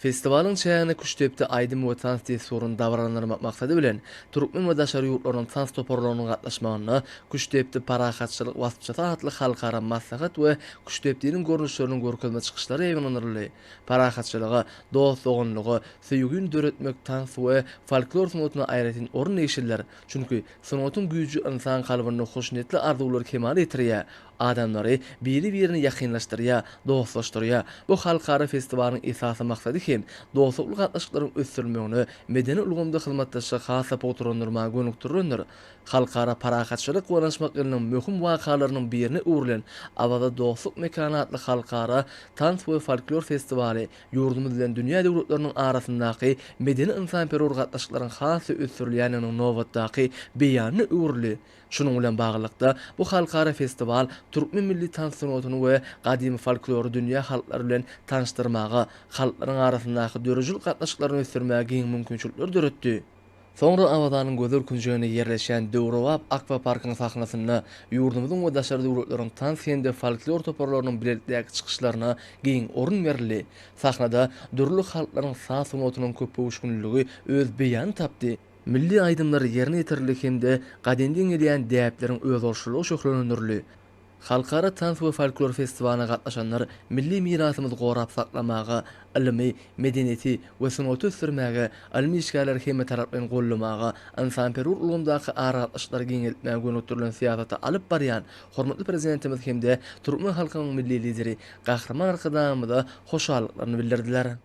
Festiwalyň çäginde Küştdepdi aýdym we tans dessuryny dabaralandyrmak maksady bilen, türkmen we daşary ýurtlaryň tans toparlarynyň gatnaşmagynda Küştdepdi parahatçylyk waspçysy atly halkara maslahat we küştdepdiniň görnüşleriniň görkezme çykyşlary ýaýbaňlandyryldy. Parahatçylyga, dost-doganlyga, söýgini döretmek tans we folklor sungatyna aýratyn orun degişlidir. Çünki sungatyň güýji ynsan kalbynda hoşniýetli arzuwlary kemala getirýär, adamlary biri-birine ýakynlaşdyrýar, dostlaşdyrýar. Bu halkara festiwalyň esasy maksady hem dostlukly gatnaşyklaryň ösdürilmegine, medeni ulgamda hyzmatdaşlygy has-da pugtalandyrmaga gönükdirilendir. Halkara parahatçylyk we ynanyşmak ýylynyň möhüm wakalarynyň birine öwrülen Awaza dostluk mekany atly halkara tans we folklor festiwaly ýurdumyz bilen dünýä döwletleriniň arasyndaky medeni-ynsanperwer gatnaşyklaryň has-da ösdürilýändiginiň nobatdaky beýanyna öwrüldi. Şunuň bilen baglylykda, bu halkara festiwal türkmen milli tans sungatyny we gadymy folklory dünýä halklary bilen tanyşdyrmaga, halklaryň arasyndaky döredijilik gatnaşyklaryny ösdürmäge giň mümkinçilikleri döretdi. Soňra Awazanyň gözel künjeginde ýerleşýän döwrebap akwaparkyň sahnasynda ýurdumyzyň we daşary döwletleriň tans hem-de folklor toparlarynyň bilelikdäki çykyşlaryna giň orun berildi. Sahnada dürli halklaryň saz sungatynyň köpöwüşginliligi öz beýanyny tapdy. Milli aýdymlar ýerine ýetirildi hem-de gadymdan gelýän däpleriň özboluşlylygy şöhlelendirildi. Halkara tans we folklor festiwalyna gatnaşanlar milli mirasymyzy gorap saklamaga, ylymy, medeniýeti we sungaty ösdürmäge, ylmy işgärleri hemmetaraplaýyn goldamaga, ynsanperwer ulgamdaky aragatnaşyklary giňeltmäge gönükdirilen syýasaty alyp barýan hormatly Prezidentimiz hem-de türkmen halkynyň Milli Lideri Gahryman Arkadagymyza hoşallyklaryny bildirdiler.